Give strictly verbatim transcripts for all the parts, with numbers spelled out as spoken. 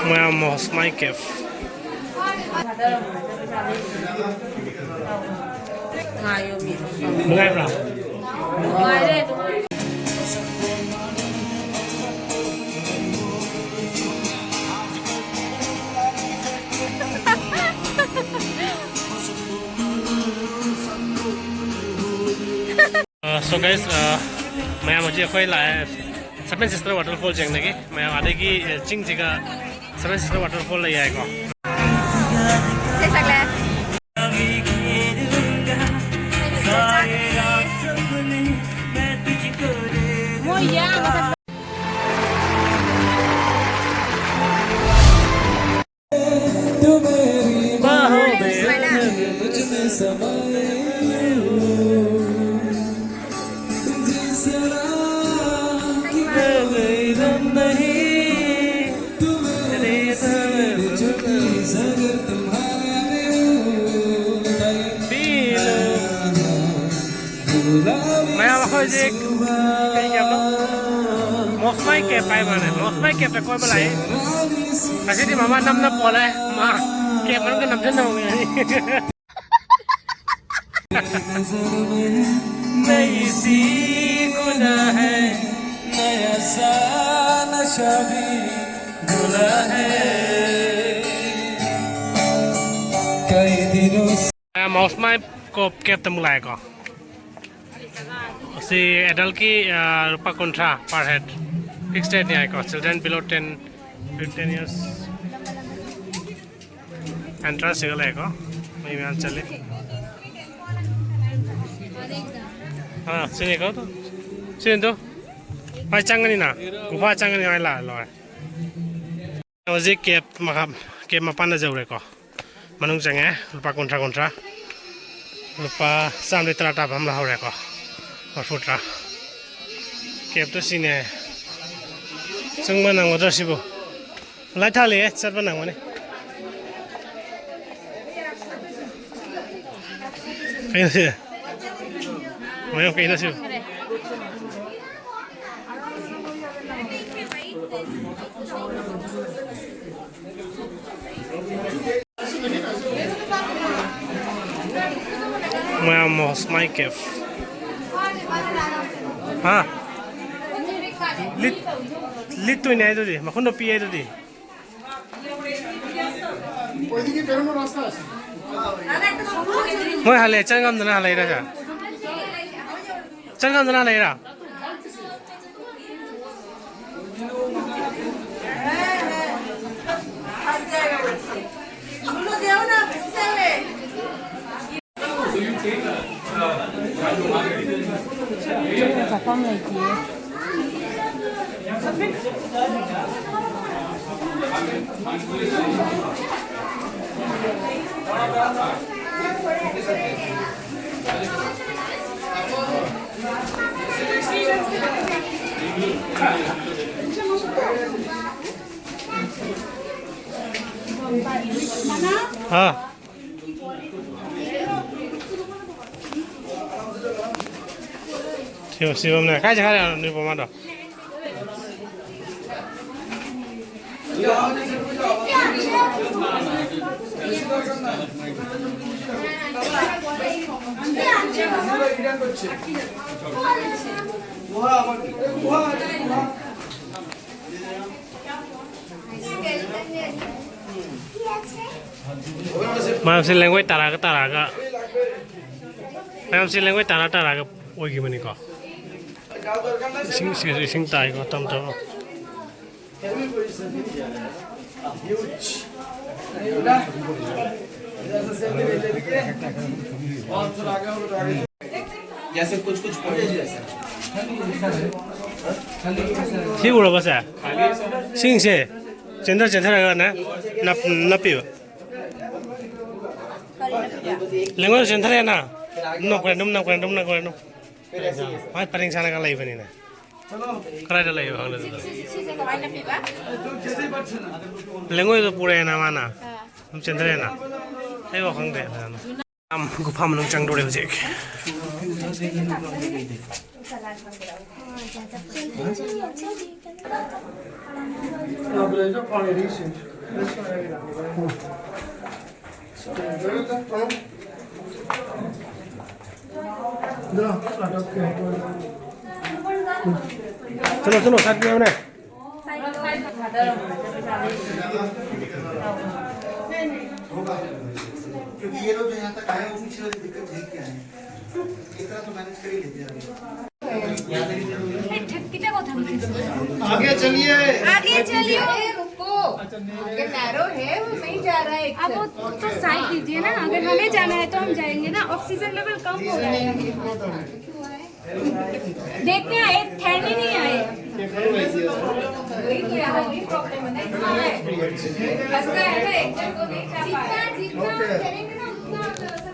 ꯃꯌꯥꯝ ꯃꯣꯁꯃꯥꯏ ꯀꯦꯐ꯫ ꯅꯨꯡꯉꯥꯏꯕ꯭ꯔꯥ? So guys, ꯃꯌꯥꯝ ꯍꯧꯖꯤꯛ ꯑꯩꯈꯣꯏ ꯂꯥꯛꯑꯦ, Seven Sister Waterfall ꯌꯦꯡꯗꯒꯤ꯫ ꯃꯌꯥꯝ ꯑꯗꯒꯤ ꯆꯤꯡꯁꯤꯒ Seven Sister Waterfall ꯂꯩ ꯍꯥꯏꯀꯣ꯫ ꯏꯁꯩ ꯁꯛꯂꯦ꯫ ꯃꯣꯏ ꯌꯥ ꯃꯌꯥꯝ ꯑꯩꯈꯣꯏ ꯍꯧꯖꯤꯛ ꯀꯩ ꯀꯦꯞꯅꯣ? ꯃꯣꯁꯃꯥꯏ ꯀꯦꯞ ꯍꯥꯏ ꯃꯥꯅꯦ꯫ ꯃꯣꯁꯃꯥꯏ ꯀꯦꯞꯇ ꯀꯣꯏꯕ ꯂꯥꯛꯏ꯫ ꯉꯁꯤꯗꯤ ꯃꯃꯥ ꯅꯝꯅ ꯄꯣꯜꯂꯦ꯫ ꯃꯥ ꯀꯦꯞ ꯃꯅꯨꯡꯗ ꯅꯝꯁꯤꯟꯅꯕꯅꯦ꯫ ꯃꯣꯁꯃꯥꯏ ꯀꯣꯞ ꯀꯦꯞꯇ ꯑꯃꯨꯛ ꯂꯥꯛꯑꯦꯀꯣ꯫ ꯁꯤ ꯑꯦꯗꯜꯀꯤ ꯂꯨꯄꯥ ꯀꯨꯟꯊ꯭ꯔꯥ per head, fixed rate ꯅꯤ ꯍꯥꯏꯀꯣ꯫ Children below ten, ten years꯫ Entrance ꯁꯤꯒ ꯂꯩꯀꯣ, ꯃꯤ ꯃꯌꯥꯝ ꯆꯠꯂꯤ꯫ ꯑꯥ, ꯁꯤꯅꯤꯀꯣ ꯑꯗꯣ꯫ ꯁꯤꯅꯤꯗꯣ꯫ ꯍꯣꯏ, ꯆꯪꯒꯅꯤꯅ꯫ ꯒꯨꯐꯥ ꯆꯪꯒꯅꯤ, ꯍꯣꯏ, ꯂꯥꯛꯑ ꯂꯣꯏꯔꯦ꯫ ꯍꯧꯖꯤꯛ ꯀꯦꯞ ꯃꯈꯥ, ꯀꯦꯞ ꯃꯄꯥꯟꯗ ꯌꯧꯔꯦꯀꯣ꯫ ꯃꯅꯨꯡ ꯆꯪꯉꯦ꯫ ꯂꯨꯄꯥ ꯀꯨꯟꯊ꯭ꯔꯥ, ꯀꯨꯟꯊ꯭ꯔꯥ꯫ ꯂꯨꯄꯥ ꯆꯥꯝꯗꯒꯤ ꯇꯔꯥ ꯇꯥꯕ ꯑꯃ ꯂꯧꯍꯧꯔꯦꯀꯣ꯫ ꯃꯔꯐꯨ ꯇꯔꯥ꯫ ꯀꯦꯞꯇꯣ ꯁꯤꯅꯦ꯫ ꯆꯪꯕ ꯅꯪꯒꯗ꯭ꯔꯥ ꯁꯤꯕꯨ? ꯂꯥꯏꯠ ꯊꯥꯜꯂꯤꯌꯦ, ꯆꯠꯄ ꯅꯪꯒꯅꯤ꯫ ꯀꯩꯅꯣ ꯁꯤ? ꯃꯌꯥꯝ ꯀꯩꯅꯣ ꯁꯤ? Moyang Moss My Cave. ꯍꯥ? ꯂꯤꯠ-, ꯂꯤꯠꯇꯣꯏꯅꯦ ꯍꯥꯏꯗꯨꯗꯤ, ꯃꯈꯨꯟꯗꯣ ꯄꯤꯛꯑꯦ ꯑꯗꯨꯗꯤ꯫ ꯃꯣꯏ ꯍꯜꯂꯦ, ꯆꯪꯉꯝꯗꯅ ꯍꯜꯂꯛꯏꯔ ꯁꯦ? ꯆꯪꯉꯝꯗꯅ ꯍꯜꯂꯛꯏꯔ? ꯆꯠꯐꯝ ꯂꯩꯇꯤꯌꯦ꯫ हाँ। शिव-, शिवम ने काय झाला अनुपमा तो? ꯃꯌꯥꯝꯁꯦ ꯂꯦꯡꯉꯣꯏ ꯇꯥꯔꯛꯑꯒ ꯇꯥꯔꯛꯑꯒ, ꯃꯌꯥꯝꯁꯦ ꯂꯦꯡꯉꯣꯏ ꯇꯥꯔ ꯇꯥꯔꯛꯑꯒ ꯑꯣꯏꯈꯤꯕꯅꯤꯀꯣ꯫ ꯏꯁꯤꯡ, ꯁꯤꯗꯁꯨ ꯏꯁꯤꯡ ꯇꯥꯏꯀꯣ, ꯇꯞ ꯇꯞꯅ꯫ जैसे कुछ कुछ पड़े जैसे। ꯁꯤ ꯎꯔꯕ ꯁꯦ? ꯁꯤꯡꯁꯦ ꯆꯦꯟꯊ ꯆꯦꯟꯊꯔꯒꯅꯦ ꯅꯞ-, ꯅꯞꯄꯤꯕ꯫ ꯂꯩꯉꯣꯏ ꯆꯦꯟꯊꯔꯛꯑꯦꯅ꯫ ꯑꯗꯨꯝ ꯅꯞꯈ꯭ꯔꯦ, ꯑꯗꯨꯝ ꯅꯞꯈ꯭ꯔꯦ, ꯑꯗꯨꯝ ꯅꯞꯈ꯭ꯔꯦ, ꯑꯗꯨꯝ꯫ ꯃꯥꯏ ꯄꯔꯦꯡ ꯁꯥꯟꯅꯒ ꯂꯩꯕꯅꯤꯅꯦ꯫ ꯀꯗꯥꯏꯗ ꯂꯩꯕ ꯈꯪꯗꯦ ꯑꯗꯨꯗ꯫ ꯁꯤꯁꯦ ꯀꯃꯥꯏꯅ ꯄꯤꯕ? ꯂꯩꯉꯣꯏꯗꯣ ꯄꯨꯔꯛꯑꯦꯅ ꯃꯥꯅ꯫ ꯑꯥ꯫ ꯑꯗꯨꯝ ꯆꯦꯟꯊꯔꯛꯑꯦꯅ꯫ ꯑꯩ ꯋꯥ ꯈꯪꯗꯦ ꯐꯖꯅ꯫ ꯌꯥꯝ ꯒꯨꯐꯥ ꯃꯅꯨꯡ ꯆꯪꯗꯣꯔꯦ ꯍꯧꯖꯤꯛ꯫ आप ले जाओ पानी, receipt। चलो, चलो, साथ में हमने। क्योंकि ये लोग जो यहाँ तक आए हैं, उनकी दिक्कत है क्या है? इतना तो मैनेज कर ही लेते हैं। আগে চলিয়ে। আগে চলিয়ে। এ, রুকো। আগে ন্যারো হে, ও নেই যা রা হ্যায়। अब वो तो साइड दीजिए ना, अगर हमें जाना है तो हम जाएंगे ना, ऑक्सीजन लेवल कम हो रहा है। देखते हैं, एक ठहरने नहीं आए। वही तो यहाँ वही प्रॉब्लम है ना, इतना है। फंसता है ना, एक जन को नहीं जा पाया। जितना, जितना करेंगे ना, उतना आप जरा सा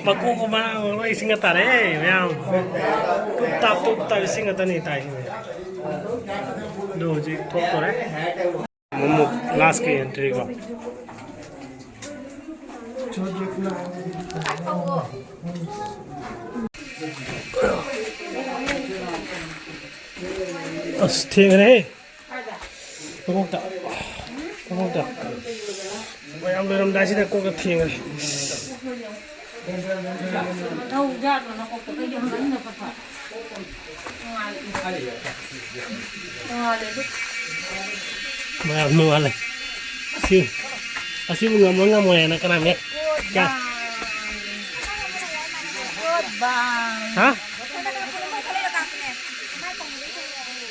ꯃꯀꯣꯛ ꯃꯃꯥꯡ ꯂꯣꯏ ꯏꯁꯤꯡꯒ ꯇꯥꯔꯦ ꯃꯌꯥꯝ꯫ ꯇꯨꯞ ꯇꯥꯞ ꯇꯨꯞ ꯇꯥꯞ ꯏꯁꯤꯡ ꯉꯥꯛꯇꯅꯤ ꯇꯥꯏꯁꯦ꯫ ꯑꯗꯨ ꯍꯧꯖꯤꯛ ꯊꯣꯛꯇꯣꯔꯦ꯫ ꯑꯃꯨꯛ ꯂꯥꯁꯀꯤ ꯑꯦꯟꯇ꯭ꯔꯤꯀꯣ꯫ ꯑꯁ, ꯊꯦꯡꯈ꯭ꯔꯦꯍꯦ꯫ ꯃꯀꯣꯛꯇ꯫ ꯃꯀꯣꯛꯇ꯫ ꯃꯌꯥꯝ ꯂꯣꯏꯔꯝꯗꯥꯏꯁꯤꯗ ꯀꯣꯛꯇ ꯊꯦꯡꯈ꯭ꯔꯦ꯫ ꯃꯌꯥꯝ ꯅꯣꯡꯉꯥꯜꯂꯦ꯫ ꯁꯤ, ꯑꯁꯤꯕꯨ ꯉꯝꯃꯣꯏ ꯉꯝꯃꯣꯏ ꯍꯥꯏꯅ ꯀꯅꯥ ꯃꯦꯠ-, ꯀꯌꯥ? ꯍꯥ?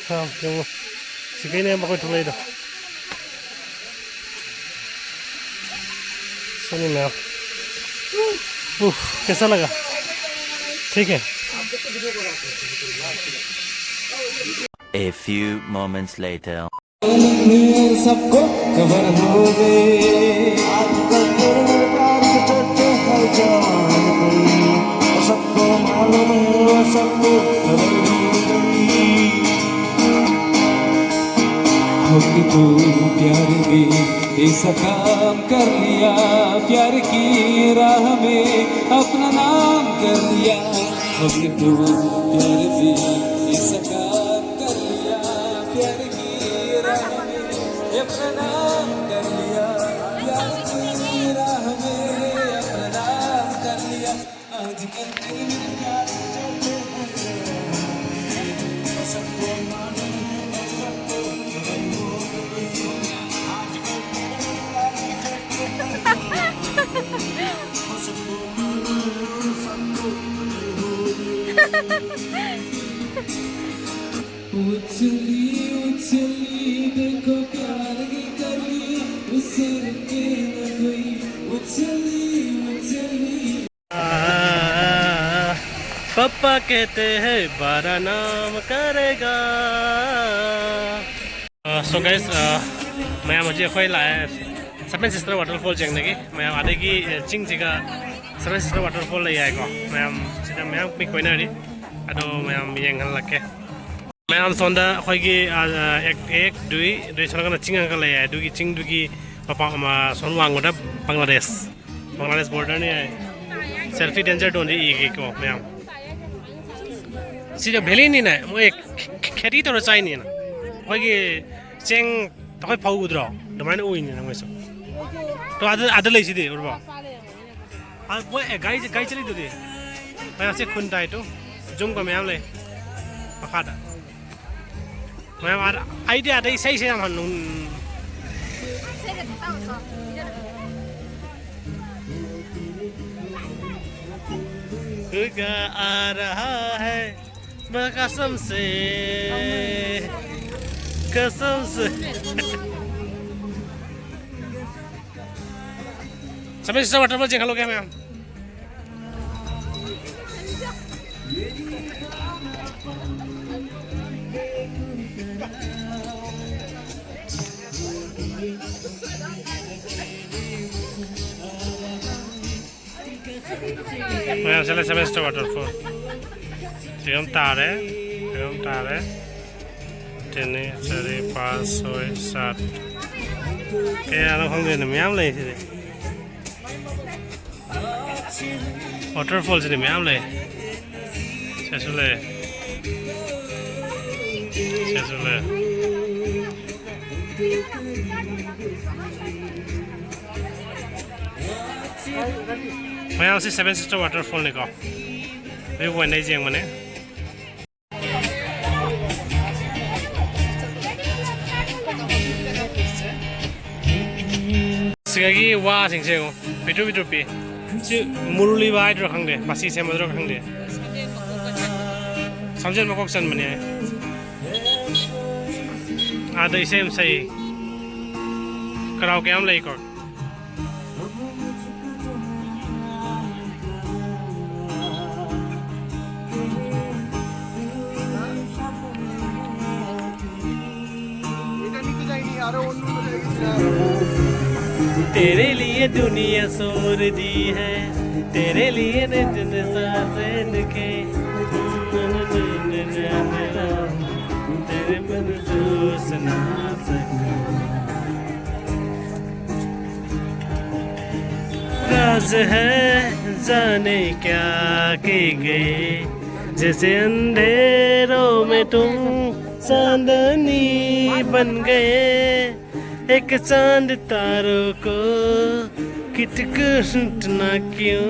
ꯍꯥ, ꯌꯦꯡꯉꯣ꯫ ꯁꯤ ꯀꯩꯅꯦ ꯃꯈꯣꯏ ꯊꯣꯛꯂꯛꯏꯗꯣ꯫ सुनिए मैम। उफ, कैसा लगा? ठीक है। A A few moments later. सबको खबर हो गए। आजकल तेरे प्यार के चर्चे हर जगह। सबको मालूम है, सबको खबर हो गई। होगी तू प्यार में ऐसा काम कर लिया, प्यार की राह में अपना नाम कर लिया। होगी तू प्यार में ऐसा काम कर लिया, प्यार की राह में अपना नाम कर लिया, प्यार की राह में अपना नाम कर लिया। आजकल तेरे प्यार के चलते हर जगह। सबको मालूम है, सबको खबर हो गई। आजकल तेरे प्यार के चलते हर जगह। सबको मालूम है, सबको खबर हो गई। उछली उछली देखो प्यार की कली, उसे रुके न कोई। उछली उछली। पापा कहते हैं बड़ा नाम करेगा। So guys, ꯃꯌꯥꯝ ꯍꯧꯖꯤꯛ ꯑꯩꯈꯣꯏ ꯂꯥꯛꯑꯦ Seven Sister Waterfall ꯌꯦꯡꯗꯒꯤ꯫ ꯃꯌꯥꯝ ꯑꯗꯒꯤ ꯆꯤꯡꯁꯤꯒ Seven Sister Waterfall ꯂꯩ ꯍꯥꯏꯀꯣ꯫ ꯃꯌꯥꯝ ꯁꯤꯗ ꯃꯌꯥꯝ ꯃꯤ ꯀꯣꯏꯅꯔꯤ꯫ ꯑꯗꯣ ꯃꯌꯥꯝ ꯌꯦꯡꯍꯜꯂꯛꯀꯦ꯫ ꯃꯌꯥꯝ ꯁꯣꯝꯗ ꯑꯩꯈꯣꯏꯒꯤ ꯑꯦꯛ ꯑꯦꯛ ꯗꯨꯏ ꯗꯨꯏ ꯁꯣꯝ ꯅꯥꯀꯟꯗ ꯆꯤꯡ ꯑꯃꯒ ꯂꯩ ꯍꯥꯏ꯫ ꯑꯗꯨꯒꯤ ꯆꯤꯡꯗꯨꯒꯤ ꯃꯄꯥ ꯃ- ꯁꯣꯝ ꯋꯥꯡꯃꯗ ꯕꯪꯒ꯭ꯂꯥꯗꯦꯁ, ꯕꯪꯒ꯭ꯂꯥꯗꯦꯁ borderꯅꯤ ꯍꯥꯏ꯫ Selfie danger zoneꯗꯤ ꯏꯒꯦꯀꯣ ꯃꯌꯥꯝ꯫ ꯁꯤꯗ valleyꯅꯤꯅꯦ, ꯃꯣꯏ ꯈꯦꯇꯤ ꯇꯧꯔ ꯆꯥꯏꯅꯤꯅ꯫ ꯑꯩꯈꯣꯏꯒꯤ ꯆꯦꯡ ꯑꯩꯈꯣꯏ ꯐꯧ ꯎꯗ꯭ꯔꯣ? ꯑꯗꯨꯃꯥꯏꯅ ꯎꯏꯅꯤꯅ ꯃꯣꯏꯁꯨ꯫ ꯇꯣ ꯑꯗ ꯑꯗ ꯂꯩꯁꯤꯗꯤ ꯎꯔꯕꯣ? ꯑ, ꯃꯣꯏ ꯑꯦ, ꯒꯥꯔꯤ ꯒꯥꯔꯤ ꯆꯠꯂꯤꯗꯨꯗꯤ꯫ ꯃꯌꯥꯝꯁꯦ ꯈꯨꯟ ꯇꯥꯏ ꯇꯨ꯫ ꯌꯨꯝꯒ ꯃꯌꯥꯝ ꯂꯩ ꯃꯈꯥꯗ꯫ ꯃꯌꯥꯝ ꯑꯥꯗ ꯑꯩꯗꯤ ꯑꯥꯗ ꯏꯁꯩ ꯏꯁꯩ ꯌꯥꯝ ꯍꯟꯅꯨꯡ ꯀꯁꯝ ꯁꯦ ꯀꯁꯝ ꯁꯦ꯫ Seven Sister Waterfall ꯌꯦꯡꯍꯜꯂꯨꯒꯦ ꯃꯌꯥꯝ꯫ ꯃꯌꯥꯝꯁꯦ ꯂꯩ, seven star waterfall꯫ ꯁꯤꯒ ꯑꯃ ꯇꯥꯔꯦ, ꯁꯤꯒ ꯑꯃ ꯇꯥꯔꯦ꯫ ꯇꯤꯅꯤ, ꯆꯔꯤ, ꯄꯥꯁ, ꯁꯣꯏ, ꯁꯥꯠ꯫ ꯀꯌꯥꯅꯣ ꯈꯪꯗꯦꯅꯦ, ꯃꯌꯥꯝ ꯂꯩ ꯁꯤꯗꯤ꯫ Waterfall ꯁꯤꯗꯤ ꯃꯌꯥꯝ ꯂꯩ꯫ ꯁꯤꯁꯨ ꯂꯩ꯫ ꯁꯤꯁꯨ ꯂꯩ꯫ ꯃꯌꯥꯝꯁꯤ Seven Sister Waterfall ꯅꯤꯀꯣ꯫ View point ꯗꯩ ꯌꯦꯡꯕꯅꯦ꯫ ꯁꯤꯒꯒꯤ ꯋꯥꯁꯤꯡꯁꯦ ꯌꯦꯡꯉꯣ, ꯄꯤꯛꯇ꯭ꯔꯨ ꯄꯤꯛꯇ꯭ꯔꯨ ꯄꯤ꯫ ꯁꯤ ꯃꯨꯔꯨꯂꯤꯕ ꯍꯥꯏꯗ꯭ꯔꯥ ꯈꯪꯗꯦ, ꯃꯁꯤ ꯁꯦꯝꯕꯗ꯭ꯔꯥ ꯈꯪꯗꯦ꯫ ꯁꯝꯖꯦꯠ ꯃꯀꯣꯛ ꯆꯟꯕꯅꯦ ꯍꯥꯏ꯫ ꯑꯥꯗ ꯏꯁꯩ ꯑꯃ ꯁꯛꯏ꯫ ꯀꯔꯥꯎ ꯀꯌꯥꯝ ꯂꯩꯀꯣ꯫ तेरे लिए दुनिया सोर दी है, तेरे लिए ने दिन साजन के, तेरे पर सोच ना सकूं। राज है जाने क्या के गए, जैसे अंधेरों में तुम चांदनी बन गए। एक चांद तारों को किटकिट ना क्यों,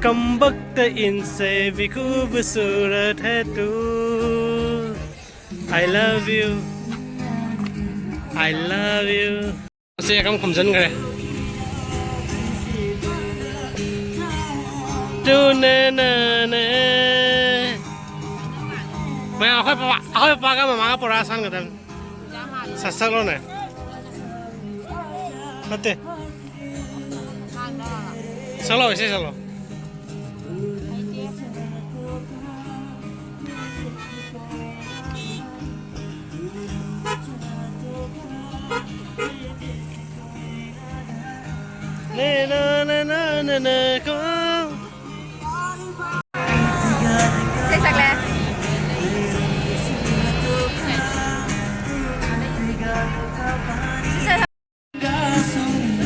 कम वक्त इनसे भी खूबसूरत है तू। I love you, I love you. ꯁꯦ ꯀꯝ ꯈꯨꯝꯖꯤꯟꯈ꯭ꯔꯦ꯫ ꯇꯨꯅꯦꯅꯦ꯫ ꯃꯌꯥꯝ ꯑꯩꯈꯣꯏ ꯄꯄꯥ, ꯑꯩꯈꯣꯏ ꯄꯄꯥꯒ ꯃꯃꯥꯒ ꯄꯨꯔꯥ ꯁꯥꯟꯒꯗꯕꯅꯤ꯫ ꯁꯠ ꯁꯠꯂꯣꯅꯦ꯫ ꯅꯠꯇꯦ꯫ ꯁꯛꯂꯣ, ꯏꯁꯩ ꯁꯛꯂꯣ꯫ ꯅꯦ ꯅ ꯅ ꯅ꯫ ꯏꯁꯩ ꯁꯛꯂꯦ꯫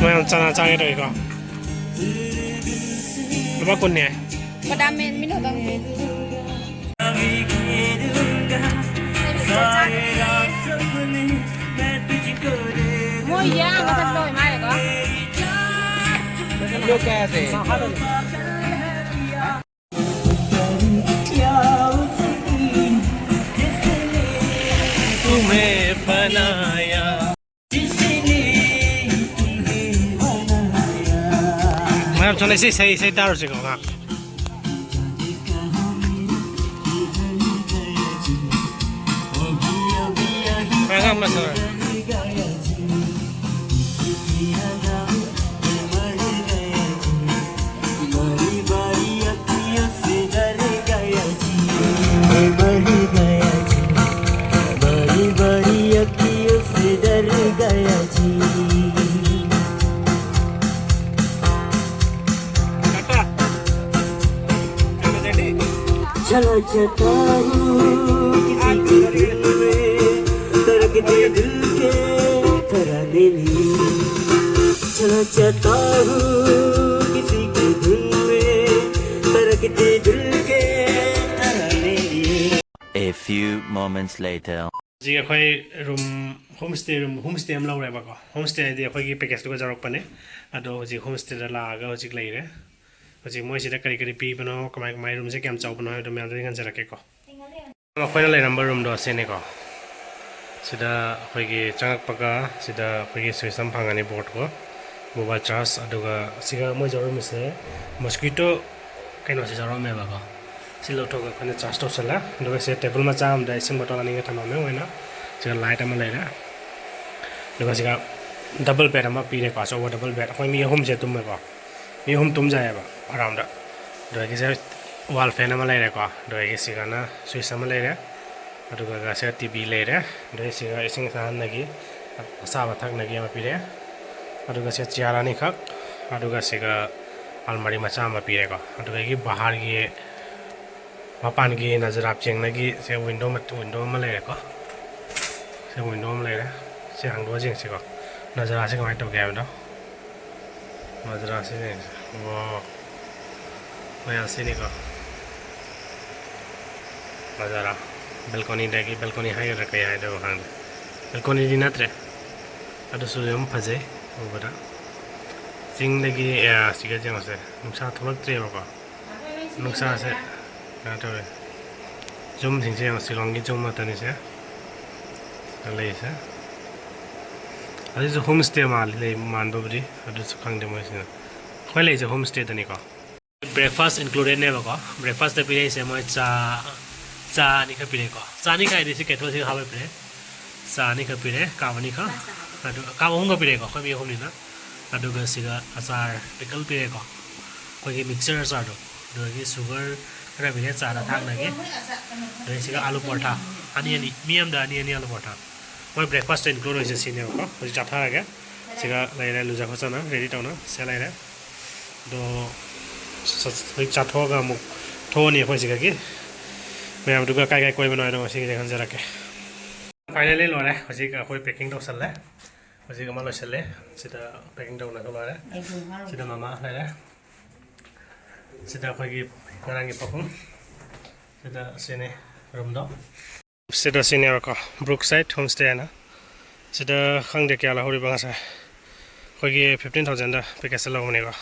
ꯃꯌꯥꯝ ꯆꯅꯥ ꯆꯥꯒꯦ ꯇꯧꯏꯀꯣ꯫ ꯂꯨꯄꯥ ꯀꯨꯟꯅꯦ꯫ ꯕꯗꯥꯝ ꯃꯦꯟ ꯃꯤꯅ ꯍꯧꯗꯣꯡ ꯄꯤ꯫ ꯃꯣꯏ ꯌꯥꯝ ꯃꯊꯛ ꯇꯧꯏ ꯃꯥꯜꯂꯦꯀꯣ꯫ ꯃꯌꯥꯝ ꯆꯠꯂꯁꯤ, ꯏꯁꯩ, ꯏꯁꯩ ꯇꯥꯔꯨꯁꯤꯀꯣ ꯉꯥꯏꯍꯥꯛ꯫ ꯉꯥꯏꯍꯥꯛ ꯃꯇꯝ꯫ चला चाहता हूँ किसी के दिल में, धड़कते दिल के तराने लिए। चला चाहता हूँ किसी के दिल में, धड़कते दिल के तराने लिए। A few moments later. ꯍꯧꯖꯤꯛ ꯑꯩꯈꯣꯏ room, home stay room, home stay ꯑꯃ ꯂꯧꯔꯦꯕꯀꯣ꯫ ꯍꯣꯝ ꯁ꯭ꯇꯦ ꯍꯥꯏꯗꯤ ꯑꯩꯈꯣꯏꯒꯤ ꯄꯦꯀꯦꯖꯇꯨꯒ ꯌꯥꯎꯔꯛꯄꯅꯦ꯫ ꯑꯗꯣ ꯍꯧꯖꯤꯛ ꯍꯣꯝ ꯁ꯭ꯇꯦꯗ ꯂꯥꯛꯑꯒ ꯍꯧꯖꯤꯛ ꯂꯩꯔꯦ꯫ ꯍꯧꯖꯤꯛ ꯃꯣꯏꯁꯤꯗ ꯀꯔꯤ ꯀꯔꯤ ꯄꯤꯕꯅꯣ, ꯀꯃꯥꯏ ꯀꯃꯥꯏ, ꯔꯨꯝꯁꯦ ꯀꯌꯥꯝ ꯆꯥꯎꯕꯅꯣ ꯍꯥꯏꯕꯗꯣ ꯃꯌꯥꯝꯗ ꯑꯩ ꯉꯟꯖꯔꯛꯀꯦꯀꯣ꯫ ꯑꯩꯈꯣꯏꯅ ꯂꯩꯔꯝꯕ ꯔꯨꯝꯗꯣ ꯑꯁꯤꯅꯤꯀꯣ꯫ ꯁꯤꯗ ꯑꯩꯈꯣꯏꯒꯤ ꯆꯪꯉꯛꯄꯒ ꯁꯤꯗ ꯑꯩꯈꯣꯏꯒꯤ ꯁ꯭ꯋꯤꯆ ꯑꯃ ꯐꯪꯒꯅꯤ, ꯕꯣꯔꯗꯀꯣ, ꯃꯣꯕꯥꯏꯜ ꯆꯥꯔꯖ, ꯑꯗꯨꯒ ꯁꯤꯒ ꯃꯣꯏ ꯌꯥꯎꯔꯝꯃꯤꯁꯦ ꯃꯣꯁꯀ꯭ꯋꯤꯇꯣ ꯀꯩꯅꯣꯁꯦ ꯌꯥꯎꯔꯝꯃꯦꯕꯀꯣ꯫ ꯁꯤ ꯂꯧꯊꯣꯛꯑꯒ ꯑꯩꯈꯣꯏꯅ ꯆꯥꯔꯖ ꯇꯧꯁꯜꯂꯦ꯫ ꯑꯗꯨꯒ ꯁꯤꯗ ꯇꯦꯕꯜ ꯃꯆꯥ ꯑꯃꯗ ꯏꯁꯤꯡ ꯕꯣꯇꯜ ꯑꯅꯤꯒ ꯊꯝꯃꯝꯃꯦ ꯃꯣꯏꯅ꯫ ꯁꯤꯗ ꯂꯥꯏꯠ ꯑꯃ ꯂꯩꯔꯦ꯫ ꯑꯗꯨꯒ ꯁꯤꯒ ꯗꯕꯜ ꯕꯦꯗ ꯑꯃ ꯄꯤꯔꯦꯀꯣ, ꯑꯆꯧꯕ ꯗꯕꯜ ꯕꯦꯗ꯫ ꯑꯩꯈꯣꯏ ꯃꯤ ꯑꯍꯨꯝꯁꯦ ꯇꯨꯝꯃꯦꯀꯣ꯫ ꯃꯤ ꯑꯍꯨꯝ ꯇꯨꯝꯖꯩꯑꯕ ꯑꯔꯥꯎꯟꯗ꯫ ꯑꯗꯨꯗꯒꯤꯁꯦ ꯋꯥꯜ ꯐꯦꯟ ꯑꯃ ꯂꯩꯔꯦꯀꯣ꯫ ꯑꯗꯨꯗꯒꯤꯁꯤꯒꯅ ꯁ꯭ꯋꯤꯆ ꯑꯃ ꯂꯩꯔꯦ꯫ ꯑꯗꯨꯒ ꯁꯤꯒ ꯇꯤ ꯚꯤ ꯂꯩꯔꯦ꯫ ꯑꯗꯨꯗꯒꯤ ꯁꯤꯒ ꯏꯁꯤꯡ ꯑꯁꯥꯍꯟꯅꯒꯤ, ꯑꯁꯥꯕ ꯊꯛꯅꯒꯤ ꯑꯃ ꯄꯤꯔꯛꯑꯦ꯫ ꯑꯗꯨꯒ ꯁꯤꯒ ꯆꯤꯌꯥꯔ ꯑꯅꯤꯈꯛ꯫ ꯑꯗꯨꯒ ꯁꯤꯒ ꯑꯜꯃꯥꯔꯤ ꯃꯆꯥ ꯑꯃ ꯄꯤꯔꯦꯀꯣ꯫ ꯑꯗꯨꯗꯒꯤ ꯕꯥꯍꯥꯔꯒꯤ, ꯃꯄꯥꯟꯒꯤ ꯅꯖꯔꯥ ꯆꯦꯡꯅꯒꯤ ꯁꯦ ꯋꯤꯟꯗꯣ ꯑꯃ, ꯋꯤꯟꯗꯣ ꯑꯃ ꯂꯩꯔꯦꯀꯣ꯫ ꯁꯦ ꯋꯤꯟꯗꯣ ꯑꯃ ꯂꯩꯔꯦ꯫ ꯁꯤ ꯍꯥꯡꯗꯣꯛꯑ ꯌꯦꯡꯁꯤꯀꯣ, ꯅꯖꯔꯥꯁꯦ ꯀꯃꯥꯏꯅ ꯇꯧꯒꯦ ꯍꯥꯏꯕꯗꯣ꯫ ꯅꯖꯔꯥꯁꯦ ꯌꯦꯡꯁꯤ꯫ ꯋꯥꯎ꯫ ꯃꯌꯥꯝ ꯁꯤꯅꯤꯀꯣ꯫ ꯅꯖꯔꯥ꯫ ꯕꯦꯜꯀꯣꯅꯤꯗꯒꯤ, ꯕꯦꯜꯀꯣꯅꯤ ꯍꯥꯏꯒꯗ꯭ꯔꯥ ꯀꯩ ꯍꯥꯏꯗꯣꯏꯅꯣ ꯈꯪꯗꯦ꯫ ꯕꯦꯜꯀꯣꯅꯤꯗꯤ ꯅꯠꯇ꯭ꯔꯦ꯫ ꯑꯗꯨꯁꯨ ꯑꯗꯨꯝ ꯐꯖꯩ ꯎꯕꯗ꯫ ꯆꯤꯡꯗꯒꯤ, ꯑꯦ, ꯁꯤꯒ ꯌꯦꯡꯉꯁꯦ꯫ ꯅꯨꯡꯁꯥ ꯊꯣꯛꯂꯛꯇ꯭ꯔꯦꯕꯀꯣ꯫ ꯅꯨꯡꯁꯥꯁꯦ ꯀꯩꯅꯣ ꯇꯧꯋꯦ꯫ ꯌꯨꯝꯁꯤꯡꯁꯦ ꯌꯦꯡꯉꯣ, ꯁꯤꯂꯣꯡꯒꯤ ꯌꯨꯝ ꯉꯥꯛꯇꯅꯤꯁꯦ ꯂꯩꯁꯦ꯫ ꯑꯗꯨꯁꯨ ꯍꯣꯝ ꯁ꯭ꯇꯦ ꯃꯥꯜꯂꯤ, ꯂꯩ ꯃꯥꯟꯕꯕꯨꯗꯤ, ꯑꯗꯨꯁꯨ ꯈꯪꯗꯦ ꯃꯣꯏꯁꯤꯅ꯫ ꯑꯩꯈꯣꯏ ꯂꯩꯁꯦ ꯍꯣꯝ ꯁ꯭ꯇꯦꯗꯅꯤꯀꯣ꯫ ꯕ꯭ꯔꯦꯛꯐꯥꯁ ꯏꯟꯀ꯭ꯂꯨꯗꯦꯗꯅꯦꯕꯀꯣ꯫ ꯕ꯭ꯔꯦꯛꯐꯥꯁꯇ ꯄꯤꯔꯛꯏꯁꯦ ꯃꯣꯏ ꯆꯥ, ꯆꯥ ꯑꯅꯤꯈꯛ ꯄꯤꯔꯛꯑꯦꯀꯣ꯫ ꯆꯥ ꯑꯅꯤꯈꯛ ꯍꯥꯏꯗꯤ ꯁꯤ ꯀꯦꯊꯣꯜꯁꯤꯒ ꯍꯥꯞꯄ ꯄꯤꯔꯛꯑꯦ꯫ ꯆꯥ ꯑꯅꯤꯈꯛ ꯄꯤꯔꯛꯑꯦ, ꯀꯞ ꯑꯅꯤꯈꯛ꯫ ꯑꯗꯨ ꯀꯞ ꯑꯍꯨꯝꯒ ꯄꯤꯔꯛꯑꯦꯀꯣ, ꯑꯩꯈꯣꯏ ꯃꯤ ꯑꯍꯨꯝꯅꯤꯅ꯫ ꯑꯗꯨꯒ ꯁꯤꯒ ꯑꯆꯥꯔ, ꯄꯤꯀꯜ ꯄꯤꯔꯛꯑꯦꯀꯣ, ꯑꯩꯈꯣꯏꯒꯤ ꯃꯤꯛꯆꯔ ꯑꯆꯥꯔꯗꯣ꯫ ꯑꯗꯨꯗꯒꯤ ꯁꯨꯒꯔ ꯈꯔ ꯄꯤꯔꯛꯑꯦ ꯆꯥꯗ ꯊꯥꯛꯅꯒꯤ꯫ ꯑꯗꯨꯗꯒꯤ ꯁꯤꯒ ꯑꯥꯂꯨ ꯄꯔꯣꯊꯥ ꯑꯅꯤ ꯑꯅꯤ, ꯃꯤ ꯑꯃꯗ ꯑꯅꯤ ꯑꯅꯤ ꯑꯥꯂꯨ ꯄꯔꯣꯊꯥ꯫ ꯃꯣꯏ ꯕ꯭ꯔꯦꯛꯐꯥꯁꯇ ꯏꯟꯀ꯭ꯂꯨꯗ ꯑꯣꯏꯁꯦ ꯁꯤꯅꯦꯕꯀꯣ꯫ ꯍꯧꯖꯤꯛ ꯆꯥꯊꯔꯒꯦ꯫ ꯁꯤꯒ ꯂꯩꯔꯦ, ꯂꯨꯖ ꯈꯣꯠꯆꯅ ꯔꯦꯗꯤ ꯇꯧꯅ ꯁꯦ ꯂꯩꯔꯦ꯫ ꯑꯗꯣ ꯍꯧꯖꯤꯛ ꯆꯥꯊꯣꯛꯑꯒ ꯑꯃꯨꯛ ꯊꯣꯛꯑꯅꯤ ꯑꯩꯈꯣꯏ ꯁꯤꯗꯒꯤ꯫ ꯃꯌꯥꯝꯗꯨꯒ ꯀꯥꯏ ꯀꯥꯏ ꯀꯣꯏꯕꯅꯣ ꯍꯥꯏꯗꯣ ꯉꯁꯤꯒꯤꯗꯤ ꯈꯟꯖꯔꯛꯀꯦ꯫ ꯐꯥꯏꯅꯦꯜꯂꯤ ꯂꯣꯏꯔꯦ꯫ ꯍꯧꯖꯤꯛ ꯑꯩꯈꯣꯏ ꯄꯦꯀꯤꯡ ꯇꯧꯁꯜꯂꯦ꯫ ꯍꯧꯖꯤꯛ ꯑꯃ ꯂꯣꯏꯁꯜꯂꯦ꯫ ꯁꯤꯗ ꯄꯦꯀꯤꯡ ꯇꯧꯅꯕ ꯂꯣꯏꯔꯦ꯫ ꯁꯤꯗ ꯃꯃꯥ ꯂꯩꯔꯦ꯫ ꯁꯤꯗ ꯑꯩꯈꯣꯏꯒꯤ ꯉꯔꯥꯡꯒꯤ ꯄꯥꯕꯨꯡ꯫ ꯁꯤꯗ ꯁꯤꯅꯤ ꯔꯨꯝꯗꯣ꯫ ꯁꯤꯗ ꯁꯤꯅꯦꯕꯀꯣ, ꯕ꯭ꯔꯨꯛ ꯁꯥꯏꯠ ꯍꯣꯝ ꯁ꯭ꯇꯦ ꯍꯥꯏꯅ꯫ ꯁꯤꯗ ꯈꯪꯗꯦ ꯀꯌꯥ ꯂꯧꯍꯧꯔꯤꯕ ꯉꯁꯥꯏ꯫ ꯑꯩꯈꯣꯏꯒꯤ ꯐꯤꯐꯇꯤꯟ ꯊꯥꯎꯖꯟꯗ ꯄꯦꯀꯦꯖꯇ ꯂꯧꯕꯅꯦꯀꯣ꯫